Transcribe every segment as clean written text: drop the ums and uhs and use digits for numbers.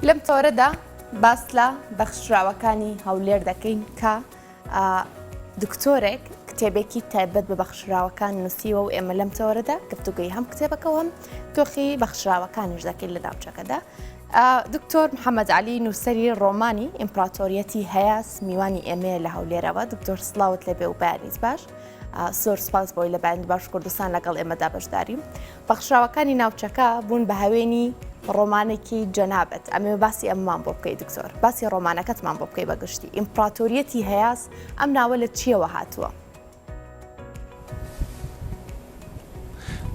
لەم تۆرەدا باس لە بەخشراوەکانی هەولێر دەکەین کە دکتۆرێک کتێبێکی تایبەت بە بەخشراوەکان نووسیوە و ئێمە لەم تۆرەدا گفتوگۆی هەم کتێبەکە و هەم دۆخی بەخشراوەکانیش دەکەین لە ناوچەکەدا. دکتۆر محەممەد علی نووسەری ڕۆمانی ئیمپراتۆریەتی هەیاس میوانی ئێمەیە لە هەولێرەوە. دکتۆر سڵاوت لێبێ و بەیانیت باش. زۆر سپاس بۆی لە بەیانی باش کوردستان لەگەڵ ئێمەدا بەشداری. بەخشراوەکانی ناوچەکە بوون بە هەوێنی ڕۆمانێکی جەنابت. ئەمەوێ باسی ئەمەمان بۆ بکەی دکتۆر. باسی ڕۆمانەکەتمان بۆ بکەی بە گشتی. ئیمپراتۆریەتی هەیاس ئەم ناوە لە چییەوە هاتووە؟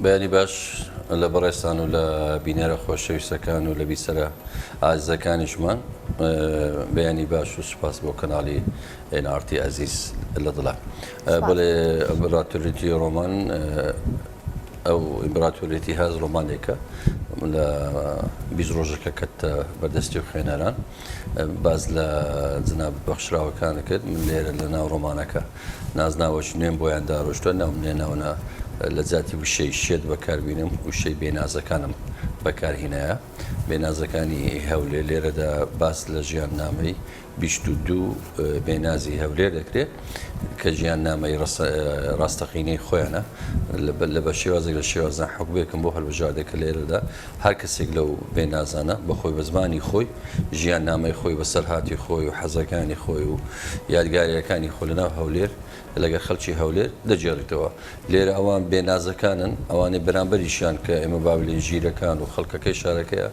بەیانی باش لە بەڕێزتان و لە بینەرە خۆشەویستەکان و لە بیسەرە ئازیزەکانیشمان. بەیانی باش و سوپاس بۆ کەناڵی NRT ئەزیز لە دڵە. بەڵێ ئیمپراتۆریەتی ڕۆمان ئەو ئیمپراتۆریەتی هاز ڕۆمانێکە لە 20 ڕۆژەکە کەتە بەردەستی خوێنەران. باس لە جناب بەخشراوەکان کرد من لێرە لە ناو ڕۆمانەکە نازناوەش نوێم بۆیان داڕشتوە ناوم لێناونە لە جاتی وشەی شێت بەکاربینم وشەی بێنازەکانم بەکارهینایە بێنازەکانی هەولێر لێرەدا باس لە ژیان نامەی 22 بێنازی هەولێر دەکرێت کە ژیان نامەی ڕاستەقینەی خۆیانە لە بە شێوازێک لە شێوازان حکوبێکم بۆ هەلبژاردە کە لێرەدا هەر کەسێک لەو بێنازانە بە خۆی بە زمانی خۆی ژیاننامەی خۆی بەسەرهاتی خۆی و حەزەکانی خۆی و یادگارییەکانی خۆی لەناو هەولێر لەگەڵ خەڵکی هەولێر دەگێڕیتەوە. لێرە ئەوان بێنازەکانن، ئەوانەی بەرامبەریشیان کە ئێمە با بلێین ژیرەکان و خەڵکەکەی شارەکەیە،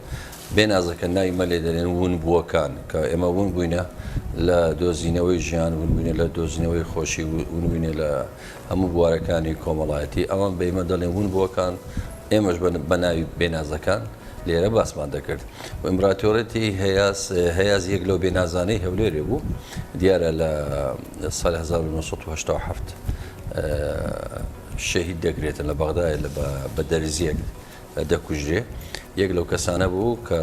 بێنازەکەن ناوی مە لێ دەنێن ونبووەکان، کە ئێمە ون بووینە لە دۆزینەوەی ژیان، ون بووینە لە دۆزینەوەی خۆشی، ون بووینە لە هەموو بوارەکانی کۆمەڵایەتی، ئەوان بە ئێمە دەڵێن ونبووەکان، ئێمەش بە ناوی بێنازەکان لێرە باسمان دەکرد. ئیمبراتۆرێتی هەیاس، هەیاس یەک لەو بێنازانەی هەولێرێ بوو، دیارە لە ساڵی 1987 شەهید دەکرێتن لە بەغدایە بە دەرزییەک دەکوژرێ. یەک لەو کەسانە بوو کە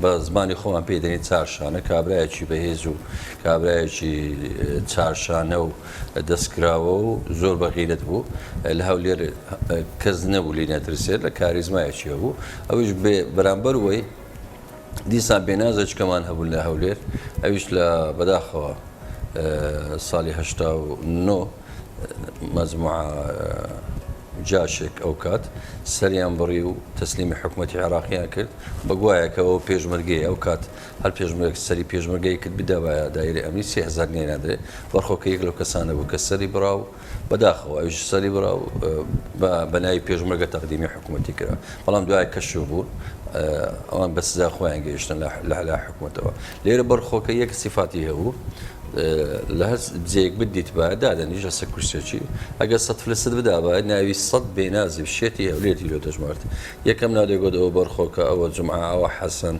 بە زمانی خۆمان پێی دەنین چارشانە، کابرایەکی بەهێز و کابرایەکی چارشانە و دەستکراوە و زۆر بە غیرەت بوو. لە هەولێر کەس نەبوو لێی نەترسێت، لە کاریزمایەکی هەبوو. ئەویش بێ بەرامبەر وەی دیسان بێنازێکمان هەبوو لە هەولێر، ئەویش لە بەداخەوە ساڵی 89 مەجموعە جاشێک ئەو کات سەریان بڕی و تەسلیمی حکوومەتی عێراقیان کرد بە گوایە کە ئەوە پێشمەرگەیە ئەو کات هەر پێشمەرگ سەری پێشمەرگەی کرد بداوایە دایرەی ئەمنی 3000 نێنادرێ بەرخۆ کە یەک لەو کەسانە بوو کە سەری بڕا و بەداخەوە ئەویش سەری بڕا و بە ناوی پێشمەرگە تەقدیمی حکوومەتی کرا بەڵام دوای کەشف بوو ئەوان بە سزا خۆیان گەیشتن لە لە حکوومەتەوە لێرە بەرخۆکە یەک سیفاتی هەبوو لە هەر جێیەک بدیتبایە دادەنیشت لەسەر کورسیەکی ئەگەر سەد فلست بدابایە ناوی سەد بێنازی و شێتی هەولێری لۆ دەژمارد یەکەم ناو دەیگۆت ئەوە بەرخۆکە ئەوە جومعە ئەوە حەسەن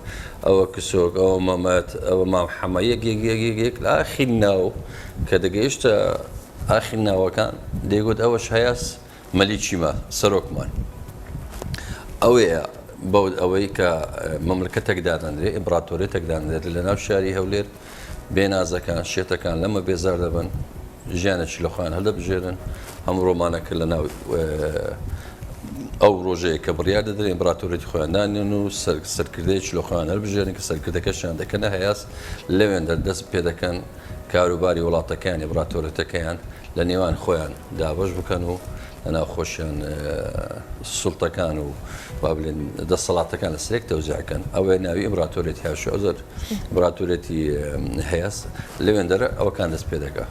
ئەوە کسۆک ئەوە مەمەد ئەوە مام حەمە یەک یەک یەک یەک یەک لە ئاخیر ناو کە دەگەیشتە ئاخیر ناوەکان دەیگوت ئەوەش هەیاس مەلیکی مە، سەرۆکمان. ئەوەیە بەو ئەوەی کە مەملکەتێک دادەنرێ، ئیمپڕاتۆریەتێک دادەنرێت لە ناو شاری هەولێر، بێنازەکان، شێتەکان لەمە بێزار دەبن، ژیانێکی لە خۆیان هەڵدەبژێرن، هەموو ڕۆمانەکە لە ناو ئەو ڕۆژەیە کە بڕیار دەدرێن ئیمپڕاتۆریەتی خۆیان دانێن و سەرکردەیەکی لە خۆیان هەڵبژێرن کە سەرکردەکەشیان دەکەنە هەیاس، لەوێندەر دەست پێدەکەن کاروباری وڵاتەکەیان، ئیمپڕاتۆریەتەکەیان لە نێوان خۆیان دابەش بکەن و لە ناو خۆشیان سوڵتەکان و با بلێن دەسەڵاتەکان لە سەرێک تەوزیع کەن. ئەوەیە ناوی ئیمپراتۆریەتی هاشوعزر، ئیمپراتۆریەتی هەیەس. لەوێندەرە ئەوەکان دەست پێ دەکا.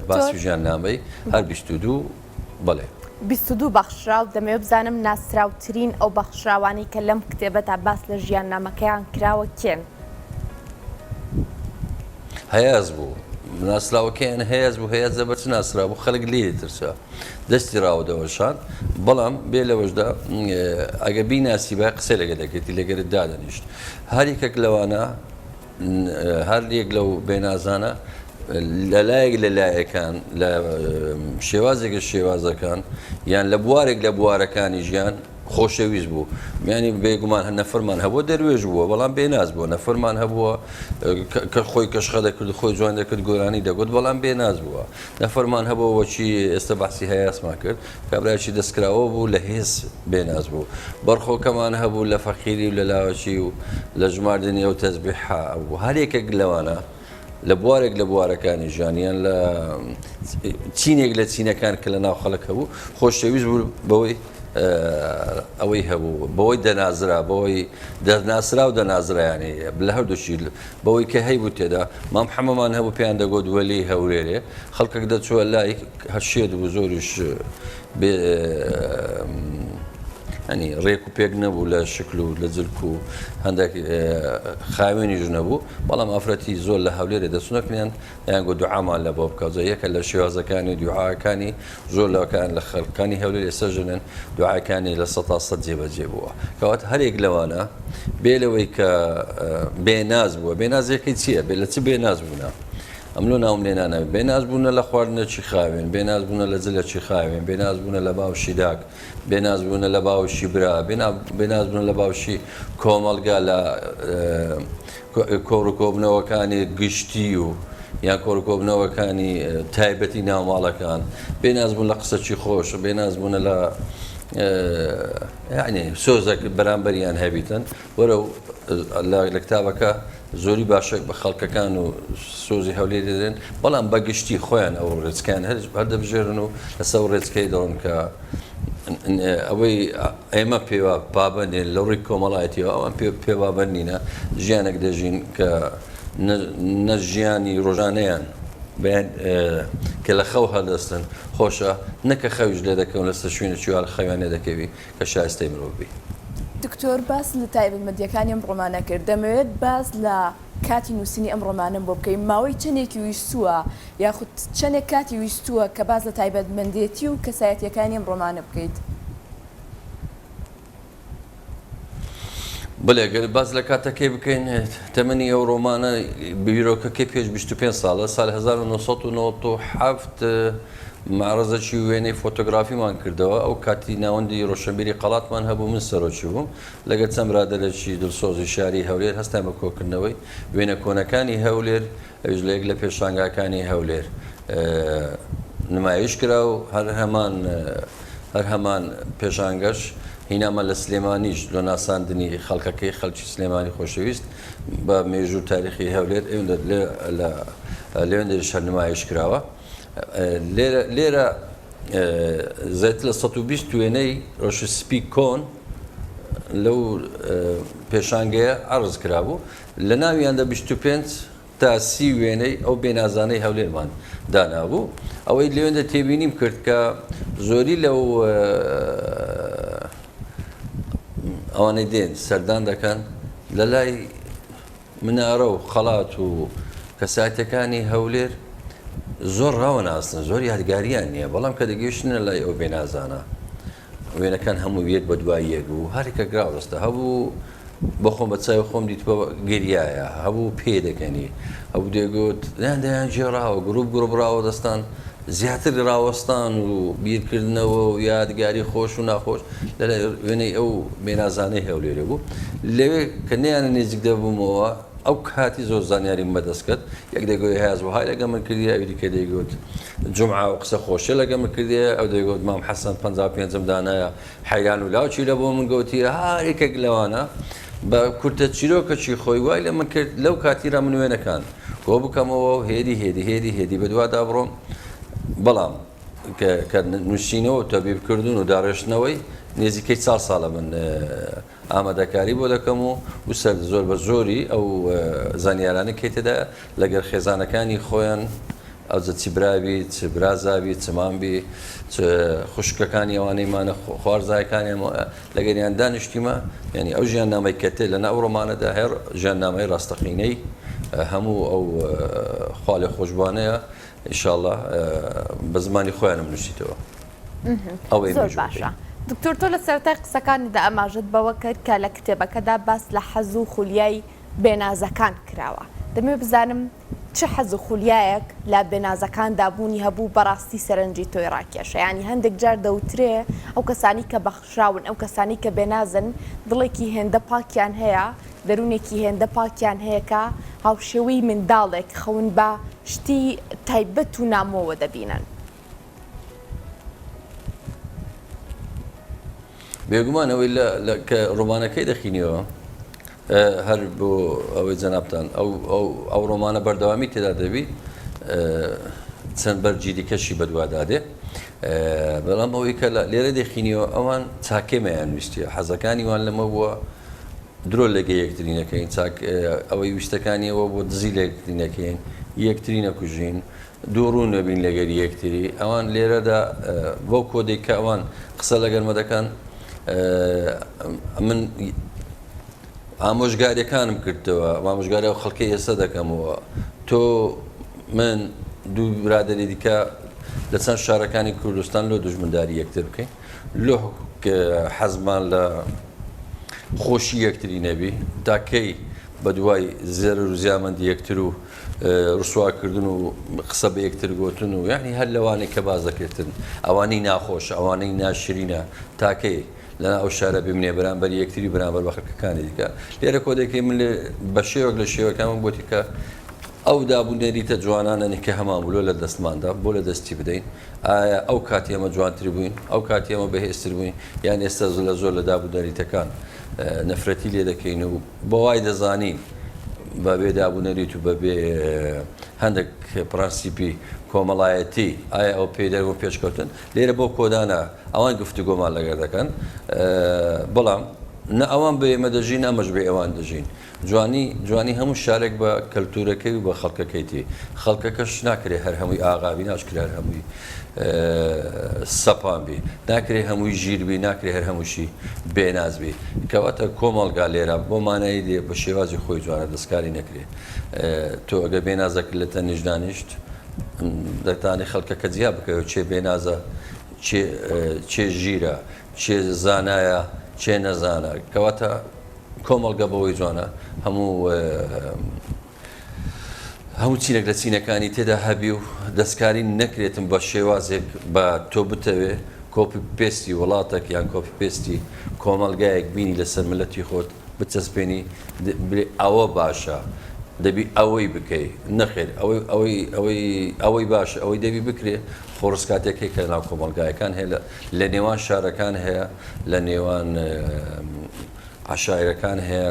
باسی ژیاننامەی هەر 22 بەڵێ. 22 بەخشراو، دەمەوێت بزانم ناسراوترین ئەو بەخشراوانەی کە لەم کتێبەدا باس لە ژیاننامەکەیان کراوە کێن؟ هەیاس بوو ناسراوەکەیان هەیاس بوو هەیاس لەبەر چ ناسرا بوو خەڵک لێی ترسا دەستی ڕاوە دەوەشان بەڵام بێ لەوەشدا ئەگە بیناسیبای قسەی لەگە دەکردی لەگەرت دادەنیشت هەر یەکێک لەوانە هەر یەک لەو بێنازانە لەلایەک لە لایەکان لە شێوازێک لە شێوازەکان یان لە بوارێک لە بوارەکانی ژیان. خۆشەویست بوو یانی بێگومان هەر نەفەرمان هەبووە دەروێش بووە بەڵام بێناز بووە نەفەرمان هەبووە کە خۆی کەشخە دەکرد خۆی جوان دەکرد گۆرانی دەگوت بەڵام بێناز بووە نەفەرمان هەبووە وەکی ئێستا باسی هەیاسمان کرد کابرایکی دەستکراوە بوو لە هێز بێناز بوو بەرخۆکەمان هەبوو لە فەقیری و لە لاوەکی و لە ژماردنی ئەو تەزبیحە بوو هەر یەکێک لەوانە لە بوارێک لە بوارەکانی ژیان یان لە چینێک لە چینەکان کە لە ناو خەڵک هەبوو خۆشەویست بوو بەوەی ئەوەی هەبوو بەوەی دەنازرا بەوەی دەناسرا و دەنازرایانی لە هەردووشی بەوەی کە هەیبوو تێدا مام حەمەمان هەبوو پێیان دەگوت وەلی هەورێرێ خەڵکێک دەچووە لای هەر شێت بوو زۆریش بێ ینی ڕێک و پێک نەبوو لە شکل و لە جلک و هەندێک خاوێنیش نەبوو بەڵام ئافرەتی زۆر لە هەولێرێ دەچونەکنیان دەیان گوت دوعامان لە بۆ بکە جا یەکە لە شێوازەکانی دوعاکانی زۆر لەوەکان لە خەڵکانی هەولێر ئێستا ژنن دوعاکانی لە سەتا سەد جێبەجێ بووە کەوات هەرێک لەوانە بێ لەوەی کە بێناز بووە بێنازیەکەی چییە بێ لە چ بێناز بوونە ئەم لۆ ناوم لێ ناناوی بێناز بوونە لە خواردنەکی خاوێن بێناز بوونە لە جلەکی خاوێن بێناز بوونە لە باوشی داک بێناز بوونە لە باوشی برا، بێناز بوونە لە باوشی کۆمەڵگا لە کۆڕوکۆبنەوەکانی گشتی و یان کۆڕوکۆبنەوەکانی تایبەتی ناوماڵەکان، بێناز بوون لە قسەکی خۆش، بێناز بوونە لە یعنی سۆزێک بەرامبەریان هەبیتن. وەرە لە کتابەکە زۆری باشە بە خەڵکەکان و سۆزی هەولێری دەدرێن، بەڵام بە گشتی خۆیان ئەو ڕێچکەیان هەر دەبژێرن و لەسەر ئەو ڕێچکەی دەڕۆن کە ئەوەی ئێمە پێوە پابەندین لە ڕووی کۆمەڵایەتیەوە ئەوان پێ پابەند نینە، ژیانێک دەژین کە نە ژیانی ڕۆژانەیان کە لە خەو هەڵدەستن خۆشە، نە کە خەویش لێ دەکەون لەسەر شوێنێکی وا خەویان لێ دەکەوی کە شایستەی مرۆڤ بی. دکتۆر باست لە تایبەتمەندییەکانی ئەم ڕۆمانە کرد، دەمەوێت باس لە کاتی نووسینی ئەم ڕۆمانەم بۆ بکەی، ماوەی چەندێکی ویستووە یاخود چەندێک کاتی ویستووە کە باس لە تایبەتمەندێتی و کەسایەتییەکانی ئەم ڕۆمانە بکەیت؟ بەلێ گەر باس لە کاتەکەی بکەین تەمەنی ئەو ڕۆمانە بیرۆکەکەی پێش 25 ساڵە سال 1997 مەعرەزەکی وێنەی فۆتۆگرافیمان کردەوە، ئەو کاتی ناوەندی ڕۆشنبیری قەڵاتمان هەبوو، من سەرۆکی بووم، لەگەل چەند برادەرێکی دڵسۆزی شاری هەولێر هەستاین بە کۆکردنەوەی وێنە کۆنەکانی هەولێر، ئەویش لە یەک لە پێشانگاکانی هەولێر نمایش کرا و هەر هەمان هەر هەمان پێشانگەش هینامان لە سلێمانیش لۆ ناساندنی خەڵکەکەی خەڵکی سلێمانی خۆشەویست بە مێژوو تاریخی هەولێر لە لەوێندەریش هەر نمایش کراوە. لێرە لێرە زیاتر لە 120 وێنەی ڕەش سپی کۆن لەو پێشانگەیە عەرز کرابوو لە ناویاندا 25 تا سی وێنەی ئەو بێنازانەی هەولێرمان دانابوو ئەوەی لەوێندە تێبینیم کرد کە زۆری لەو ئەوانەی دێن سەردان دەکەن لە لای منارە و خەڵات و کەسایەتیەکانی هەولێر زۆر ڕاوەناسن، زۆر یادگاریان نییە، بەڵام کە دەگەیشتنە لای ئەو بێنازانە وێنەکان هەموو یەک بە دوای یەک بوو، هەر کە گراوەستە هەبوو بە خۆم بە چاوی خۆم دیتبەوە گریایە، هەبوو پێ دەکەنی، هەبوو دەیگوت یان دەیان گێڕاوە گروپ گروپ ڕاوەدەستان زیاتر ڕاوەستان و بیرکردنەوە و یادگاری خۆش و ناخۆش لە وێنەی ئەو بێنازانەی هەولێرێ بوو لەوێ کە نیانە نێزیک دەبوومەوە ئەو کاتی زۆر زانیاریم بەدەست کرد یەک دەگوت هەیاز وەهای لەگە من کردیە ئەوی دیکە دەیگوت جومعە و قسە خۆشیە لەگە من کردیە ئەو دەیگوت مام حەسەن 55م دانایە حەیران و لاوچی لە بۆ من گوتیە هەر یەکێک لەوانە بە کورتە چیرۆکەکی خۆی وای لە من کرد لەو کاتیرا من وێنەکان کۆ بکەمەوە و هێدی هێدی هێدی هێدی بەدوادا بڕۆم بەڵام کە نووسینەوە و تەبیبکردن و داڕێژتنەوەی نێزیکەی چار ساڵە من ئامادەکاری بۆ دەکەم و و سەر زۆر بە زۆری ئەو زانیارانە کەی تێدا لەگەر خێزانەکانی خۆیان ئەوجە چ برابی چ برازابی چ مامبی چ خوشکەکانی ئەوانەی مانە خوارزایەکانی لەگەریان دانیشتیمە یعنی ئەو ژیاننامەی کە تێ لەناو ئەو ڕۆمانەدا هەیە ژیاننامەی ڕاستەقینەی هەموو ئەو خوالێ خۆشبوانەیە ئیشاڵڵا بە زمانی خۆیانم نووسیتەوە. ئەوەی زۆر باشە دکتۆر تۆ لە سەرەتای قسەکانتدا ئاماژەت بەوە کرد کە لە کتێبەکەدا باس لە حەز و خولیای بێنازەکان کراوە دەمەوێت بزانم. چ حەز و خولیایەک لە بێنازەکاندا بوونی هەبوو بەڕاستی سەرنجی تۆی ڕاکێشا؟ یانی هەندێک جار دەوترێ ئەو کەسانی کە بەخشراون، ئەو کەسانی کە بێنازن دڵێکی هێندە پاکیان هەیە، دەروونێکی هێندە پاکیان هەیە کە هاوشێوەی منداڵێک خەون بە شتی تایبەت و نامۆوە دەبینن. بێگومان ئەوەی لە کە ڕۆمانەکەی دەخینیەوە هەر بۆ ئەوەی جەنابتان ئەو ئەو ڕۆمانە بەردەوامی تێدا دەبی چەند بەرجی دیکەشی بەدوادا دێ بەڵام ئەوەی کە لێرە دەخینیەوە ئەوان چاکێمەیان ویستیە حەزەکانی وان لەمە بووە درۆ لەگە یەکتری نەکەین چاک ئەوەی ویستەکانیەوە بۆ دزی لە یەکتری نەکەین یەکتری نەکوژین دووڕوو نەبین لەگەر یەکتری، ئەوان لێرەدا بەو کۆدەی کە ئەوان قسە لەگەرمە دەکەن من ئامۆژگاریەکانم کردەوە ئامۆژگاری ئەو خەڵکی ئێستا دەکەمەوە تۆ من دوو برادری دیکە لە چەند شارەکانی کوردستان لۆ دوژمنداری یەکتر بکەین لۆ حەزمان لە خۆشی یەکتری نەبی تاکەی بە دوای زێرەر و زیامەندی یەکتر و ڕسوا کردن و قسە بە یەکتر گۆتن و یانی هەر لەوانەی کە باس دەکرێتن ئەوانەی ناخۆشە ئەوانەی ناشرینە تاکەی لەنا ئەو شارە بمنێ بەرامبەر یەکتری بەرامبەر بە خەڵکەکانی دیکە لێرە کۆدێکی من لێ بە شێوەک لە شێوەکان من بۆتی کە ئەو داب و نەریتە جوانانەنی کە هەمان بوو لە دەستماندا بۆ لە دەستی بدەین ئایا ئەو کاتی ئێمە جوانتر بووین ئەو کاتی ئێمە بەهێزتر بووین یان ئێستا لە زۆر لە داب و نەریتەکان نەفرەتی لێ دەکەین و بە وای دەزانین بە بێ داب و نەریت و بە بێ هەندێک پرەنسیپی کۆمەڵایەتی ئایا ئەو پێی دەرەوە پێشکەوتن لێرە بۆ کۆدانە ئەوان گفتوگۆمان لەگەر دەکەن بەڵام نە ئەوان بە ئێمە دەژین ئەمەش بێ ئەوان دەژین جوانی جوانی هەموو شارێک بە کەلتورەکەی و بە خەڵکەکەیتی خەڵکەکەش ناکرێ هەر هەمووی ئاغا بی ناشکرێ هەر هەمووی سەپان بی ناکرێ هەمووی ژیر بی ناکرێ هەر هەمووشی بێناز بی کەواتە کۆمەڵگا لێرە بۆ مانایی دێ بە شێوازی خۆی جوانە دەستکاری نەکرێ تۆ ئەگەر بێنازەکە لە تەنیش دانیشت دەتانی خەڵکەکە جیا بکەوە چێ بێنازە چێ چێ ژیرە چێ زانایە چێ نەزانە کەواتە کۆمەڵگە بەوەی جوانە هەموو هەموو چینێک لە چینەکانی تێدا هەبی و دەستکاری نەکرێتن بە شێوازێک بە تۆ بتەوێ copy paste ی وڵاتێک یان copy paste ی کۆمەڵگایەک بینی لەسەر ملەتی خۆت بچەسپێنی بلێ ئەوە باشە دەبی ئەوەی بکەی نەخێر ئەوەی ئەوەی ئەوەی ئەوەی باشە ئەوەی دەبی بکرێ خۆڕسکاتێک هەیە کە ناو کۆمەڵگایەکان هەیە لە نێوان شارەکان هەیە لە نێوان عەشایرەکان هەیە،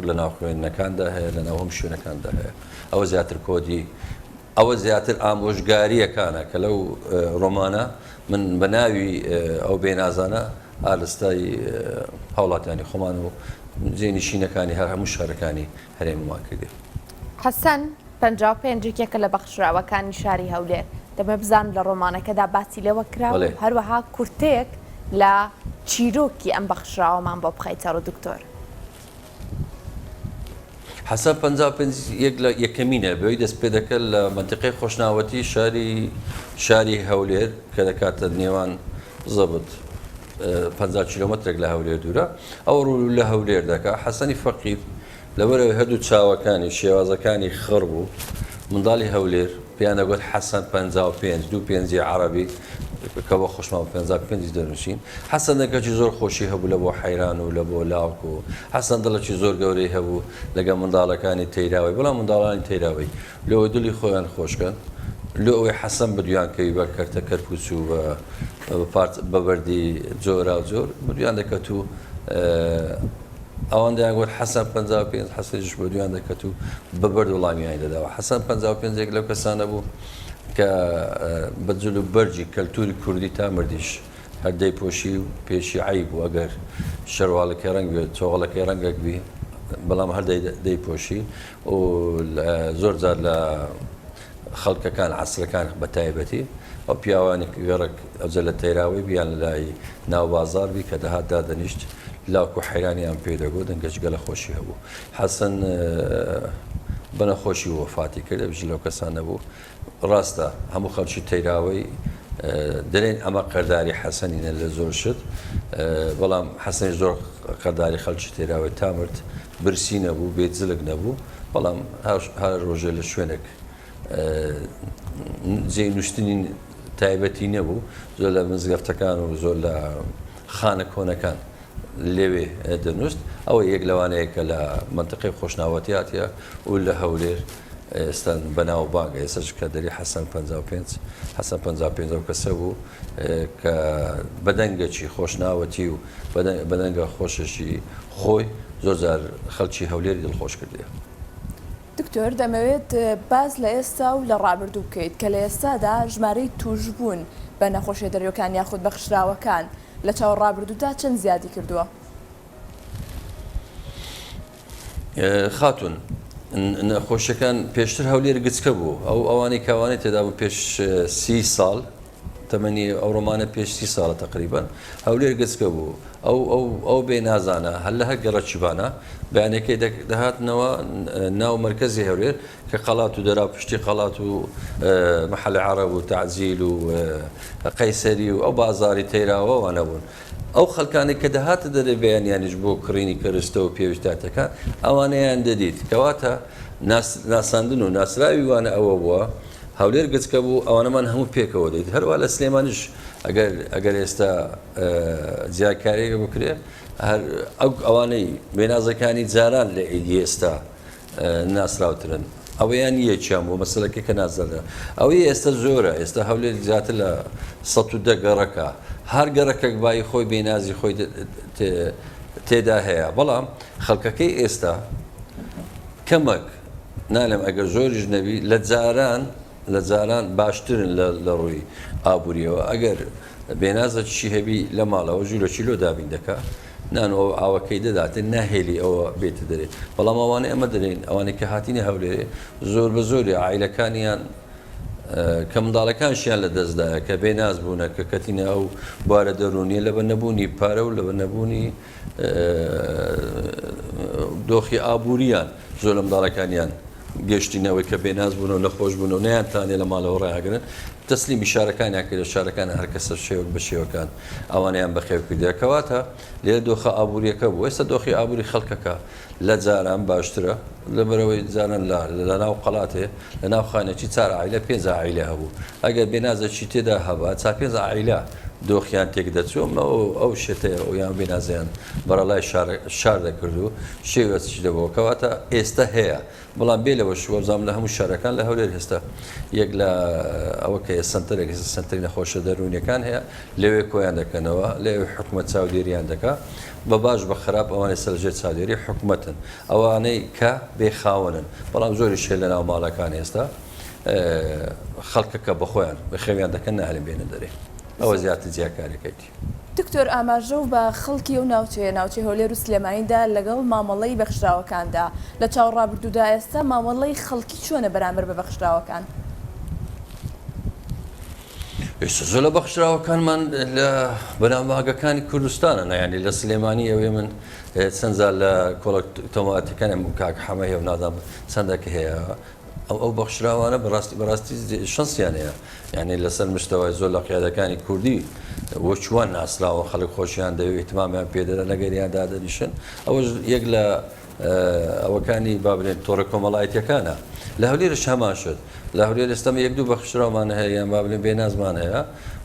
لە ناو خوێندنەکاندا هەیە، لە ناو هەموو شوێنەکاندا هەیە. ئەوە زیاتر کۆدی، ئەوە زیاتر ئامۆژگارییەکانە کە لەو ڕۆمانە من بە ناوی ئەو بێنازانە ئالستای هاوڵاتیانی خۆمان و جێنشینەکانی هەر هەموو شارەکانی هەرێممان کردی. حەسەن، 55 یەکێکە لە بەخشراوەکانی شاری هەولێر. دەمەوێت بزانم لە ڕۆمانەکەدا باسی لێوە کراوە و هەروەها کورتەیەک لە چیرۆکی ئەم بەخشراوەمان بۆ بخەیتە ڕوو دکتۆر. حەسەن 55 یەک لە یەکەمینە بەوەی دەست پێ دەکات لە مەنتیقەی خۆشناوەتی شاری شاری هەولێر کە دەکاتە نێوان زەبت 50 کیلۆمەترێک لە هەولێر دوورە ئەو ڕوو لە هەولێر دەکا حەسەنی فەقیر لەبەرئەوەی هەردوو چاوەکانی شێوازەکانی خڕ بوو، منداڵی هەولێر پێیان دەگوت حەسەن 55، دوو پێنجی عەڕەبی کە بۆ خۆشمان بە 50 پێنجی دەنووسین. حەسەن دەنکەکی زۆر خۆشی هەبوو لە بۆ حەیران و لە بۆ لاوک و حەسەن دڵێکی زۆر گەورەی هەبوو لەگەڵ منداڵەکانی تەیراوەی، بەڵام منداڵانی تەیراوەی لۆ ئەوەی دڵی خۆیان خۆش کەن، لۆ ئەوەی حەسەن بدویان کەوی بە کەرتە کەرپووچ و بە پارچ بە بەردی جۆراوجۆر بدویان دەکەت و ئەوان دەیانگوت حەسەن 55، حەسەنیش بە دویان دەکەت و بە بەرد وەڵامیانی دەداوە. حەسەن 55 یەک لەو کەسانە بوو کە بە جل و بەرگی کەلتوری کوردی تا مردیش هەر دەیپۆشی و پێشی عەیب بوو ئەگەر شەرواڵەکەی ڕەنگ بێت، چۆغەڵەکەی ڕەنگەک بی، بەڵام هەر دەیپۆشی و زۆر جار لە خەڵکەکان عەسرەکان بە تایبەتی ئەو پیاوانی گەڕەک ئەوجە لە تەیراوەی بی یان لە لای ناو بازاڕ بی کە دەهات دادەنیشت لاوک و حەیرانیان پێ دەگۆ دەنگە جگەلە خۆشی هەبوو حەسەن بە نەخۆشی وەفاتی کرد ئەویش لەو کەسانە بوو ڕاستە هەموو خەڵکی تەیراوەی دەلێن ئەمە قەرداری حەسەنینە لە زۆر شت بەڵام حەسەنیش زۆر قەرداری خەڵکی تەیراوەی تا مرد برسی نەبوو بێ جلک نەبوو بەڵام هەر ڕۆژێ لە شوێنێک. جێی نوشتنی تایبەتی نەبوو، زۆر لە مزگەفتەکان و زۆر لە خانە کۆنەکان لەوێ دەنووست. ئەوە یەک لەوانەیە کە لە مەنتقەی خۆشناوەتی هاتیە و لە هەولێر ئێستا بەناوبانگە. ئێستاش کە دەری حەسەن 55، حەسەن 55 ئەو کەسە بوو کە بە دەنگەکی خۆشناوەتی و بە دەنگە خۆشەکی خۆی زۆر جار خەڵکی هەولێری دڵخۆش کردیە. دکتۆر دەمەوێت باس لە ئێستا و لە ڕابردوو بکەیت کە لە ئێستادا ژمارەی تووشبوون بە نەخۆشیە دەرویەکان یاخود بەخشراوەکان لە چاو ڕابردوودا چەند زیادی کردووە؟ خاتوون نەخۆشیەکان پێشتر هەولێر گچکە بوو ئەو ئەوانەی کاوانەی تێدا بوو پێش سی ساڵ تەمەنی ئەو ڕۆمانە پێش سی ساڵە تەقریبەن هەولێر گچکە بوو ئەو ئەو ئەو بێ نازانە هەر لە هەر گەڕەکی بانە بەیانەکەی دەهاتنەوە ناو مەرکەزی هەولێر کە قەڵات و دەرا پشتی قەڵات و مەحەلە عەڕەب و تەعجیل و قەیسەری و ئەو بازاری تەیراوە وانە بوون ئەو خەڵکانەی کە دەهاتە دەرێ بەیانیانیش بۆ کڕینی کەرستە و پێویستاتەکان ئەوانەیان دەدیت کەواتە ناساندن و ناسراوی وانە ئەوە بووە هەولێر گچکە بوو ئەوانەمان هەموو پێکەوە دەیت هەروە لە سلێمانیش ئەگەر ئەگەر ئێستا جیاکاریەکە بکرێ هەر ئەو ئەوانەی بێنازەکانی جاران لە ئیدی ئێستا ناسراوترن ئەوەیان یەکیان بوو مەسەلەکە کە نازانرا ئەوەی ئێستا زۆرە ئێستا هەولێر زیاتر لە 110 گەڕەکە هەر گەڕەکەک بایی خۆی بێنازی خۆی تێدا هەیە بەڵام خەڵکەکەی ئێستا کەمەک نالێم ئەگەر زۆریش نەبی لە جاران لە جاران باشترن لە ڕووی ئابووریەوە ئەگەر بێنازەکیشی هەبی لە ماڵەوە ژوورەکی لۆ دابین دەکا نان و ئاوەکەی دەداتێ ناهێلی ئەوە بێتە دەرێ بەڵام ئەوانەی ئەمە دەرێن ئەوانەی کە هاتینە هەولێرێ زۆر بە زۆری عایلەکانیان کە منداڵەکانشیان لە دەستدایە کە بێناز بوونە کە کەتینە ئەو بوارە دەروونیە لەبەر نەبوونی پارە و لەبەر نەبوونی دۆخی ئابووریان زۆر لە منداڵەکانیان گەشتینەوەی کە بێناز بوون و نەخۆش بوون و نەیانتانێ لە ماڵەوە ڕایگرن تەسلیمی شارەکانیان کرد شارەکان هەر کەسە شێوەک بە شێوەکان ئەوانەیان بەخێو کردە کەواتە لێرە دۆخە ئابووریەکە بوو ئێستا دۆخی ئابووری خەڵکەکە لە جاران باشترە لەبەرەوەی جاران لە ناو قەڵاتێ لە ناو خانێکی چار عایلە پێنج عایلە هەبوو ئەگەر بێنازەکی تێدا هەبا چا پێنج عایلە دۆخیان تێک دەچوو ئەو ئەو شێتەیە ئەو یان بێنازیان بەڕەلای شار شار دەکرد و شێوەچی دەبەوە کەواتە ئێستا هەیە بەڵام بێ لەوەش وەبزانم لە هەموو شارەکان لە هەولێر هێستا یەک لە ئەوە کە سەنتەرێک هێستا سەنتەری نەخۆشە دەروونیەکان هەیە لەوێ کۆیان دەکەنەوە لەوێ حکومەت چاودێریان دەکا بە باش بە خراپ ئەوانەی سەر ژێر چاودێری حکومەتن ئەوانەی کە بێ خاوەنن بەڵام زۆریش هەیە لە ناو ماڵەکان ئێستا خەڵکەکە بەخۆیان بەخێویان دەکەن ناهێڵن بێنە دەرێ ئەوە زیاتر جیاکاریەکەیتی. دکتۆر ئاماژەو بە خەڵکی ئەو ناوچەیە، ناوچەی هەولێر و سلێمانیدا لەگەڵ مامەڵەی بەخشراوەکاندا، لە چاو ڕابردوودا ئێستا مامەڵەی خەڵکی چۆنە بەرامبەر بە بەخشراوەکان؟ ئێستا زۆر لە بەخشراوەکانمان لە بەناوبانگەکانی کوردستانن، یانی لە سلێمانی ئەوێ من چەند جار لە کۆڵە تۆماتەکانم کاک حەمە هەیە و نازانم چەندەک هەیە ئەو ئەو بەخشراوانە بەڕاستی بەڕاستی شەنسیان هەیە یعنی لەسەر مستەوای زۆر لە قیادەکانی کوردی وەچوان ناسراوە خەڵک خۆشیان دەوێت اهتمامیان پێدەدەن لەگەریان دادەنیشن ئەوەش یەک لە ئەوەکانی با بڵێن تۆڕە کۆمەڵایەتیەکانە لە هەولێرش هەمان شت لە هەولێر ئێستا یەک دوو بەخشراومان هەیە یان با بڵێن بێنازمان هەیە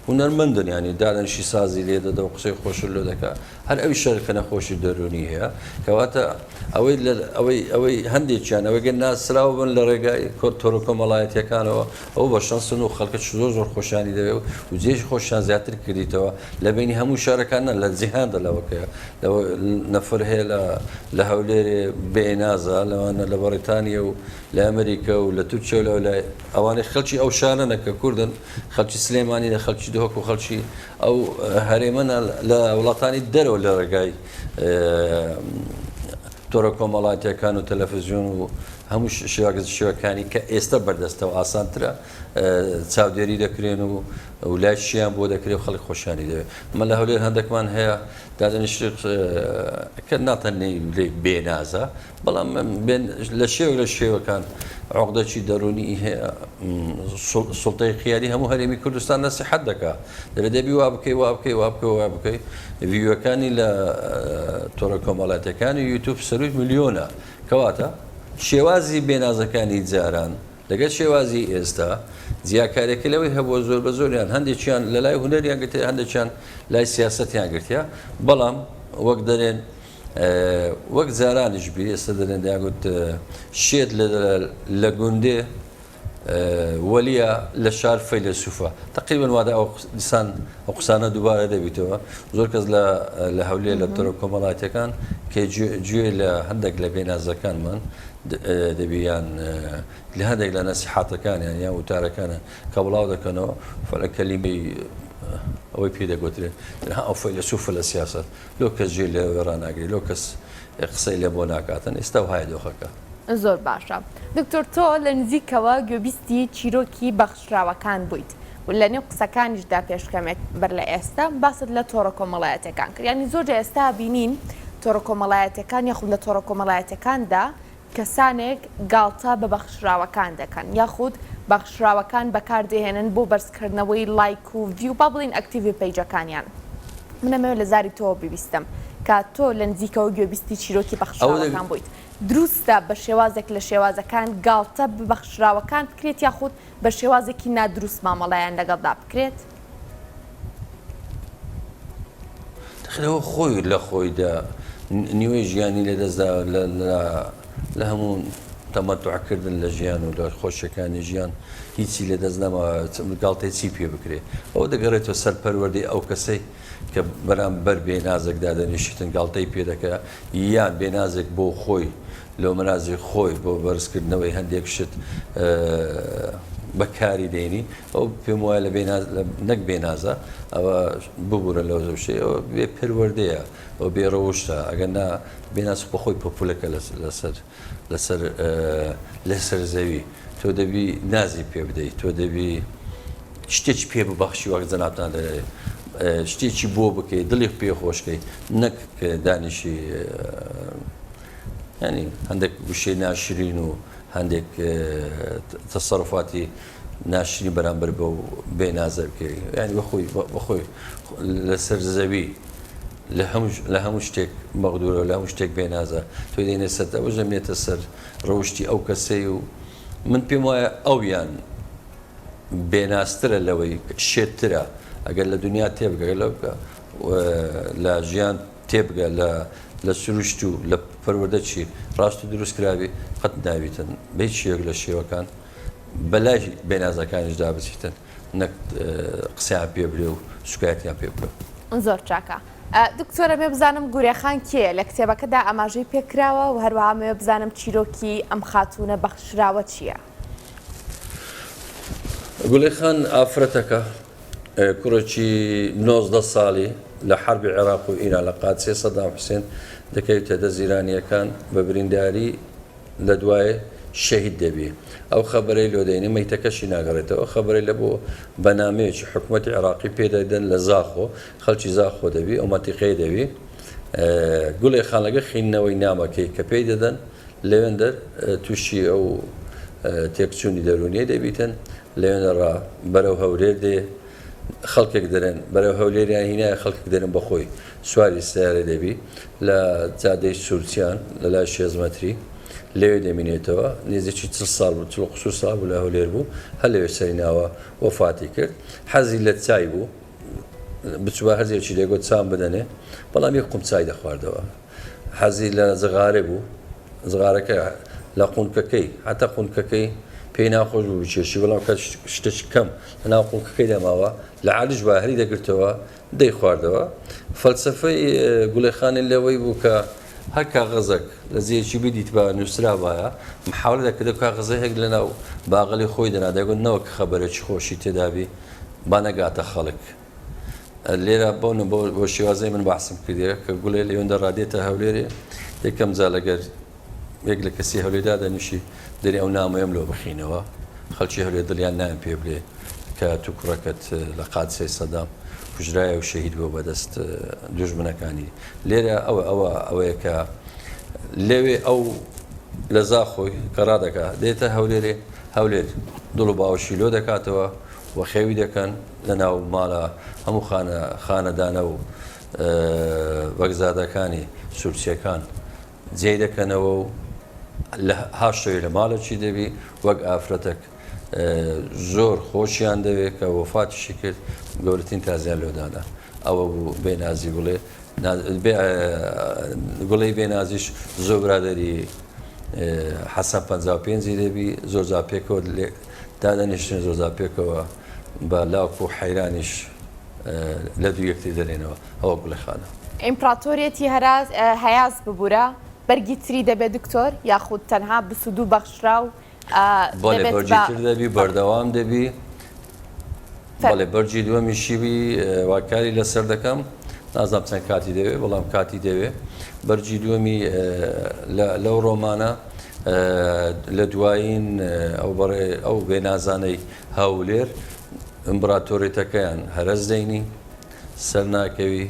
هونەرمەندن ینی دادەنیشی سازی لێ دەدە و قسەی خۆشت لۆ دەکا هەر ئەوی شەر کە نەخۆشی دەروونی هەیە کەواتە ئەوەی ئەوەی ئەوەی هەندێکیان ئەوەی گەر ناسراو بن لە ڕێگای تۆڕە کۆمەڵایەتیەکانەوە ئەو بە شەنسن و خەڵکە زۆر زۆر خۆشیانی دەوێ و جێژ خۆشیان زیاتر کردیتەوە لە بینی هەموو شارەکان لە جیهاندا لەوەکەیە نەفر هەیە لە لە هەولێرێ بێنازە لەوانە لە بەڕیتانیا و لە ئەمریکا و لە تورکیا و لە ئەوانەی خەڵکی ئەو شارەنە کە کوردن خەڵکی سلێمانی لە خەڵکی دهۆک و خەڵکی ئەو هەرێمەنە لە وڵاتانی دەرەوە لە ڕێگای تۆڕە کۆمەڵاتیەکان و تەلەفزیۆن و هەموو شێواگەز شێوەکانی کە ئێستا بەردەستە و ئاسانترە چاودێری دەکرێن و و لایکیان بۆ دەکرێت و خەڵک خۆشیانی دەوێت مە لە هەولێر هەندێکمان هەیە دادەنیشت کە ناتەنێ بێنازە بەڵام لە شێوەک لە شێوەکان عقدەکی دەروونی هەیە سوڵتەی خیالی هەموو هەرێمی کوردستان نەسیحەت دەکا دەبێ دەبی وا بکەی وا بکەی وا بکەی وا بکەی ڤیوەکانی لە تۆڕە کۆمەڵاتەکانی یوتوب سەروی ملیۆنە کەواتە شێوازی بێنازەکانی جاران. لەگەر شێوازی ئێستا جیاکاریەکە لەوەی هەبووە زۆر بە زۆریان هەندێکیان لە لای هونەریان گرتیە هەندێکیان لای سیاسەتیان گرتیە بەڵام وەک دەرێن وەک جارانیش بی ئێستا دەرێن دەیانگوت شێت لە گوندێ وەلیە لە شار فەیلەسوفە تقریبا وادە ئەو دیسان ئەو قسانە دووبارە دەبیتەوە زۆر کەس لە لە هەولێر لە تۆرە کۆمەڵاتیەکان کە گوێ لە هەندێک لە بێنازەکانمان دەبی یان لە هەندێک لە نەسیحاتەکانیان یان وتارەکانە کە بڵاو دەکەنەوە فەلە کەلیمەی ئەوەی پێ دەگوترێت تەنها ئەو فەیلەسوفە لە سیاسەت لۆ کەس جێ لێ ڕاناگری لۆ کەس قسەی لێ بۆ ناکاتن ئێستا وهایە دۆخەکە. زۆر باشە دکتۆر تۆ لە نزیکەوە گوێبیستی چیرۆکی بەخشراوەکان بوویت و لە نێو قسەکانیشدا پێش کەمێک بەر لە ئێستا باست لە تۆڕە کۆمەڵایەتیەکان کرد یانی زۆر جار ئێستا بینین تۆڕە کۆمەڵایەتیەکان یاخود لە تۆڕە کۆمەڵایەتیەکاندا کەسانێک گاڵتە بە بەخشراوەکان دەکەن یاخود بەخشراوەکان بەکاردەهێنن بۆ بەرزکردنەوەی لایک و view با بڵێین active ی page ەکانیان من ئەمەوێت لە زاری تۆوە ببیستم کە تۆ لە نزیکەوە گوێبیستی چیرۆکی بەخشراوەکان بوویت دروستە بە شێوازێک لە شێوازەکان گاڵتە بە بەخشراوەکان بکرێت یاخود بە شێوازێکی نادروست مامەڵەیان لەگەڵدا بکرێت؟ ئەوە خۆی لە خۆیدا نیوەی ژیانی لەدەستدا لە هەموو تەمەتوعکردن لە ژیان و لە خۆشیەکانی ژیان هیچی لەدەست نەما گاڵتەی چی پێ بکرێ ئەوە دەگەڕێتەوە سەر پەروەردەی ئەو کەسەی کە بەرامبەر بێنازێک دادەنیشتن گاڵتەی پێ دەکە یان بێنازێک بۆ خۆی لۆمەنازی خۆی بۆ بەرزکردنەوەی هەندێک شت بەکاری دێنی ئەو پێم وایە لە بێناز نەک بێنازە ئەوە ببوورە لەو زەوشەی ئەوە بێ پەروەردەیە ئەو بێ ڕەوشتە ئەگەر نا بێناز بەخۆی پەپولەکە لەسەر لەسەر لەسەر زەوی تۆ دەبی نازی پێ بدەیت تۆ دەبی شتێکی پێ ببەخشی وەک جەنابتان دەێ شتێکی بۆ بکەیت دڵی پێ خۆشکەی نەک دانیشی یانی هەندێک وشەی ناشرین و هەندێک تەسەروفاتی ناشرین بەرامبەر بەو بێ نازە بکەی یانی بەخۆی بەخۆی لەسەر زەوی لە هەموو لە هەموو شتێک مەغدورە لە هەموو شتێک بێنازە تۆی دێنێ سەر ئەوە ژەمێتە سەر ڕەوشتی ئەو کەسەی و من پێم وایە ئەویان بێنازترە لەوەی شێتترە ئەگەر لە دنیا تێبگە لە لە ژیان تێبگە لە لە سروشت و لە پەروەردە چی ڕاست و دروست کرابی قەت نابیتن بە هیچ شێوەیەک لە شێوەکان بەلای بێنازەکانیشدا بچیتن نەک قسەیان پێ بلێ و سوکایەتیان پێ بکە. زۆر چاکە دکتۆر ئەمەوێ بزانم گورێخان کێیە؟ لە کتێبەکەدا ئاماژەی پێ کراوە و هەروەها ئەمەوێ بزانم چیرۆکی ئەم خاتوونە بەخشراوە چییە؟ گوڵێخان ئافرەتەکە کوڕێکی 19 ساڵی لە حەربی عێراق و ئیران لە قادسیە سەدام حوسێن دەکەویتە دەست ئیرانییەکان بە برینداری لە دوای شەهید دەبی ئەو خەبەرەی لۆ دێنی مەیتەکەشی ناگەڕێتەوە خەبەرەی لە بۆ بە نامەیەکی حکوومەتی عێراقی پێ دەدەن لە زاخۆ خەڵکی زاخۆ دەبی ئەو مەنتیقەیە دەبی گوڵێ خان لەگە خینەوەی نامەکەی کە پێی دەدەن لەوێندەر تووشی ئەو تێکچوونی دەروونیە دەبیتن لەوێندەڕا بەرەو هەولێر دێ خەڵکێک دەرێن بەرەو هەولێریان هینایە خەڵکێک دەرێن بەخۆی سواری سیارە دەبی لە جادەی سوورچیان لە لای شێست مەتری لەوێ دەمینێتەوە نێزیکی چل ساڵ بوو چل قسوور ساڵ بوو لە هەولێر بوو هەر لەوێ سەری ناوە وەفاتی کرد حەزی لە چای بوو بچووە هەرزێکی دەگوت چام بدەنێ بەڵام یەک قوم چای دەخواردەوە حەزی لە جغارە بوو، جغارەکە لە قونکەکەی هەتا قونکەکەی پێی ناخۆش بوو بکێشی، بەڵام کە شتێکی کەم لە ناو قونکەکەیدا ماوە لە عالیش بایە هەری دەگرتەوە دەیخواردەوە. فەلسەفەی گوڵێخانی لەوەی بوو کە هەر کاغەزێک لە جێیەکی بدیتبا نووسرابایە، محاولە دەکرد ئەو کاغەزە هێک لە ناو باغەلی خۆی دەنا، دەیگوت نەوەک خەبەرێکی خۆشی تێدابی با نەگاتە خەڵک. لێرە بۆ بۆ شێوازەی من باسم کردیە کە گوڵێ لەوێندە ڕادێتە هەولێرێ یەکەم جار لەگەر یەک لە کەسی هەولێر دادەنیشی دەری ئەو نامەیەم لۆ بخینەوە خەڵکی هەولێر دڵیان نایەن پێ بلێ کە تو کوڕەکەت لە قادسەی سەدام کوژرایە و شەهید بووە بەدەست دوژمنەکانی لێرە ئەوە ئەوە ئەوەیە کە لەوێ ئەو لە زاخۆی کە ڕادەکا دێتە هەولێرێ هەولێر دڵ و باوەشی لۆ دەکاتەوە و خێوی دەکەن لە ناو ماڵە هەموو خانە خانەدانە و بەگزادەکانی سورچیەکان جێی دەکەنەوە و. لە هاشەوی لە ماڵێکی دەبی وەک ئافرەتەک زۆر خۆشیان دەوێ کە وەفاتیشی کرد گەورەترین تازیان لۆ دانا ئەوە بوو بێنازی گوڵێ گوڵی بێنازیش زۆر برادری حەسەن 55 دەبی زۆر جا پێکەوە دادەنیشتن زۆر جا پێکەوە بە لاک و حەیرانیش لە دوو یەکتری دەرێنەوە ئەوە گوڵێ خانە. ئیمپراتۆریەتی هەراز هەیاس ببورە بەرگی تری دەبێت دکتۆر یاخود تەنها 22 بەخشراو بەڵێ بەرگی تر دەبی بەردەوام دەبی بەڵێ بەرگی دووەمیشی بی وا کاری لەسەر دەکەم نازانم چەند کاتی دەوێ بەڵام کاتی دەوێ بەرگی دووەمی لەو ڕۆمانە لە دوایین ئەو بەڕێ ئەو بێنازانەی هەولێر ئیمبراتۆریەتەکەیان هەرەس دەینی سەرناکەوی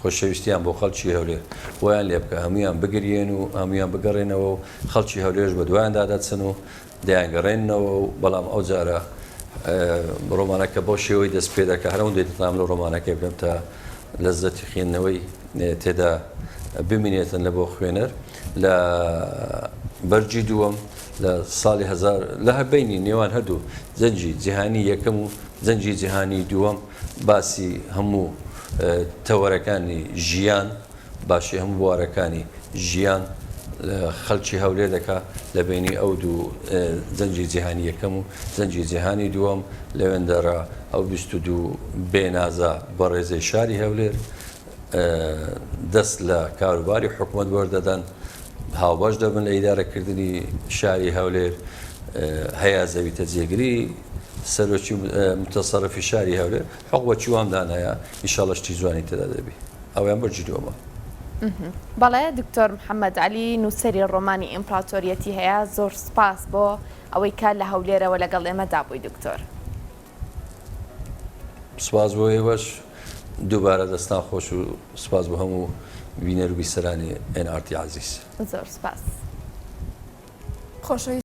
خۆشەویستیان بۆ خەڵکی هەولێر وایان لێ بکە هەموویان بگریێن و هەموویان بگەڕێنەوە و خەڵکی هەولێرش بە دوایاندا دەچن و دەیانگەڕێننەوە و بەڵام ئەو جارە ڕۆمانەکە بەو شێوەی دەست پێ دەکا هەر ئەوەندەی دەتوانم لەو ڕۆمانەکەی بکەم تا لەزەتی خوێندنەوەی تێدا بمینێتن لە بۆ خوێنەر لە بەرگی دووەم لە ساڵی هەزار لە هەر بەینی نێوان هەردوو جەنگی جیهانی یەکەم و جەنگی جیهانی دووەم باسی هەموو تەوەرەکانی ژیان باشی هەموو بوارەکانی ژیان خەلکی هەولێر دەکا لە بەینی ئەو دوو جەنگی جیهانی یەکەم و جەنگی جیهانی دووەم لەوێندەرا ئەو 22 بێنازە بەڕێزەی شاری هەولێر دەست لە کاروباری حکومەت وەردەدەن هاوبەش دەبن لە ئیدارەکردنی شاری هەولێر هەیە زەویتە جێگری سەرۆکی متەسەرفی شاری هەولێر حقوبەکی وام دانایە ئیشاڵە شتی جوانی تێدا دەبی ئەویان بەرگی دووەمە. بەڵێ دکتۆر محەمەد عەلی نووسەری ڕۆمانی ئیمپراتۆریەتی هەیە زۆر سوپاس بۆ ئەوەی کە لە هەولێرەوە لەگەڵ ئێمەدا بووی دکتۆر. سوپاس بۆ ئێوەش دووبارە دەستان خۆش و سوپاس بۆ هەموو بینەر و بیسەرانی ئێن ئاڕ تی عەزیز. زۆر سوپاس. خۆشەویست.